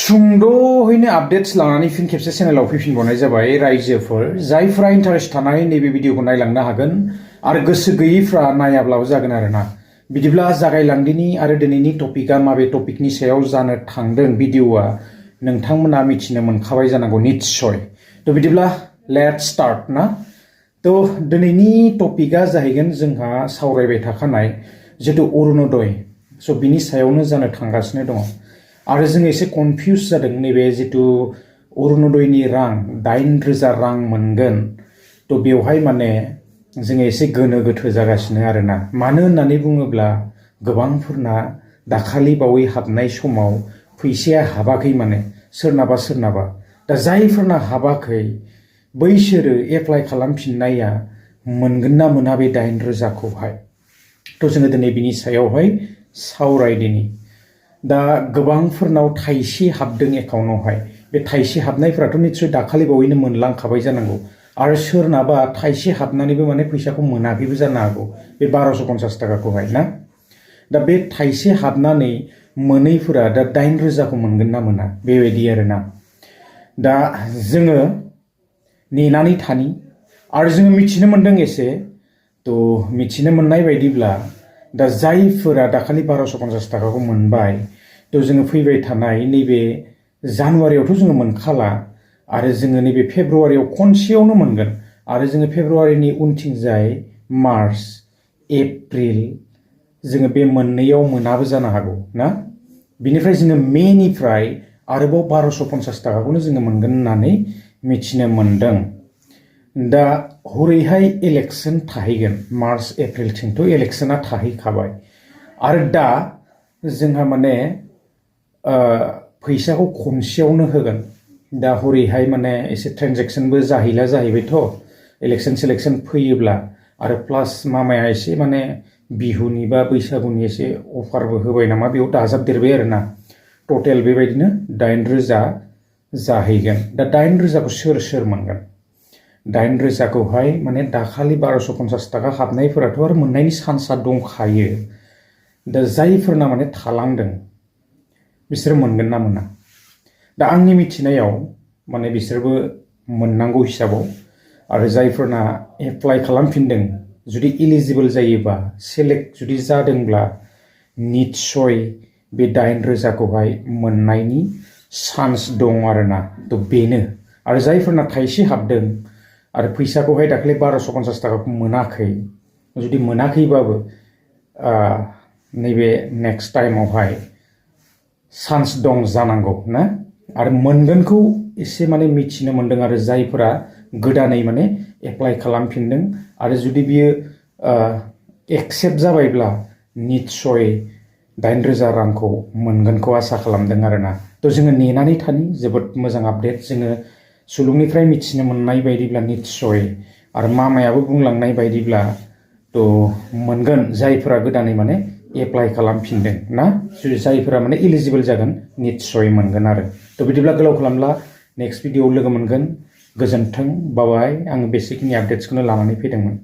सुंद'हैनो updates लानानै फिन खेबसे चेनेलाव फैफिनबावनाय जाबाय रायजोफोर जायफ्रा इन्टारेस्ट थानाय नैबे भिडिअखौ नायलांनो हागोन आरो गोसो गैयैफ्रा नायाब्लाबो जागोन आरोना। बिदिब्ला जागायलांदिनि आरो दिनैनि टपिकआ माबे टपिकनि सायाव जानो थांदों भिडिअआ नोंथांमोना मिथिनो मोनखाबाय जानांगौ निस्सय। थ' बिदिब्ला लेट्स स्टार्ट ना। थ' दिनैनि टपिकआ जाहैगोन जोंहा सावरायबाय थाखानाय जितु अरुणोदय स' बिनि सायावनो जानो थांगासिनो दङ। आरो जों एसे कनफिउज जादों नैबे जितु अरुणोदयनि रां 8,000 रां मोनगोन थ' बेवहाय माने जोङो एसे गोनो गोथो जागासिनो आरोना। मानो होननानै बुङोब्ला गोबांफोरना दाखालि बावै हाबनाय समाव फैसाया हाबाखै माने सोरनाबा दा जायफोरना हाबाखै बैसोरो एप्लाइ खालामफिननाया मोनगोन ना मोना बे 8,000खौहाय। थ' जोङो दिनै बिनि सायावहाय सावरायदिनि। दा गोबांफोरनाव थाइसे हाबदों एकाउन्टआवहाय बे थाइसे हाबनायफोराथ' निस्सय दाखालि बावैनो मोनलांखाबाय जानांगौ आरो सोरनाबा थाइसे हाबनानैबो माने फैसाखौ मोनाखैबो जानो हागौ बे 1250 थाखाखौहाय ना। दा बे थाइसे हाबनानै मोनैफोरा दा 8,000खौ मोनगोन ना मोना बेबायदि आरोना। दा जोङो नेनानै थानि आरो जोङो मिथिनो मोनदों एसे थ' मिथिनो मोननाय बायदिब्ला दा जायफोरा दाखालि 1250 थाखाखौ मोनबाय थ' जोङो फैबाय थानाय नैबे जानुवारियावथ' जोङो मोनखाला आरो जोङो नैबे फेब्रुवारियाव खनसेयावनो मोनगोन आरो जोङो फेब्रुवारिनि उनथिंजाय मार्च एप्रिल जोङो बे मोननैयाव मोनाबो जानो हागौ ना। बिनिफ्राय जोङो मेनिफ्राय आरोबाव 1250 थाखाखौनो जोङो मोनगोन होननानै मिथिनो मोनदों। दा हरैहाय इलेक्सन थाहैगोन मार्च एप्रिलथिंथ' इलेक्सना थाहैखाबाय आरो दा जोंहा माने फैसाखौ खनसेयावनो होगोन। दा हरैहाय माने एसे ट्रेनजेक्सनबो जाहैला जाहैबायथ' इलेक्सन सेलेक्सन फैयोब्ला आरो प्लास मामाया एसे माने बिहुनि बा बैसागुनि एसे अफारबो होबाय नामा बेयाव दाजाबदेरबाय आरोना। टटेल बेबायदिनो 8,000 जाहैगोन। दा 8,000खौ सोर मोनगोन? 8,000खौहाय माने दाखालि 1250 थाखा हाबनायफोराथ' आरो मोननायनि चान्सआ दंखायो। दा जायफोरना माने थालांदों बिसोर मोनगोन ना मोना? दा आंनि मिथिनायाव माने बिसोरबो मोननांगौ हिसाबाव आरो जायफोरना एप्लाइ खालामफिनदों जुदि इलिजिबल जायोबा सेलेक्ट जुदि जादोंब्ला निस्सय बे 8,000खौहाय मोननायनि चान्स दं आरोना। थ' बेनो आरो जायफोरना थाइसे हाबदों आरो फैसाखौहाय दाखालि 1250 थाखाखौ मोनाखै जुदि मोनाखैबाबो नैबे नेक्स्ट टाइमावहाय चान्स दं जानांगौ ना। आरो मोनगोनखौ एसे माने मिथिनो मोनदों आरो जायफोरा गोदानै माने एप्लाइ खालामफिनदों आरो जुदि बियो एक्सेप्ट जाबायब्ला निस्सय 8,000 रांखौ मोनगोनखौ आसा खालामदों आरोना। थ' जोङो नेनानै थानि। जोबोद मोजां आपडेट जोङो सुलुंनिफ्राय मिथिनो मोननाय बायदिब्ला निस्सय आरो मामायाबो बुंलांनाय बायदिब्ला थ' मोनगोन जायफोरा गोदानै माने एप्लाइ खालामफिनदों ना जायफोरा माने इलिजिबल जागोन निस्सय मोनगोन आरो। थ' बिदिब्ला गोलाव खालामला नेक्स्ट भिडिअआव लोगो मोनगोन। गोजोन्थों बाय। आं बेसिकनि आपडेट्सखौनो लानानै फैदोंमोन।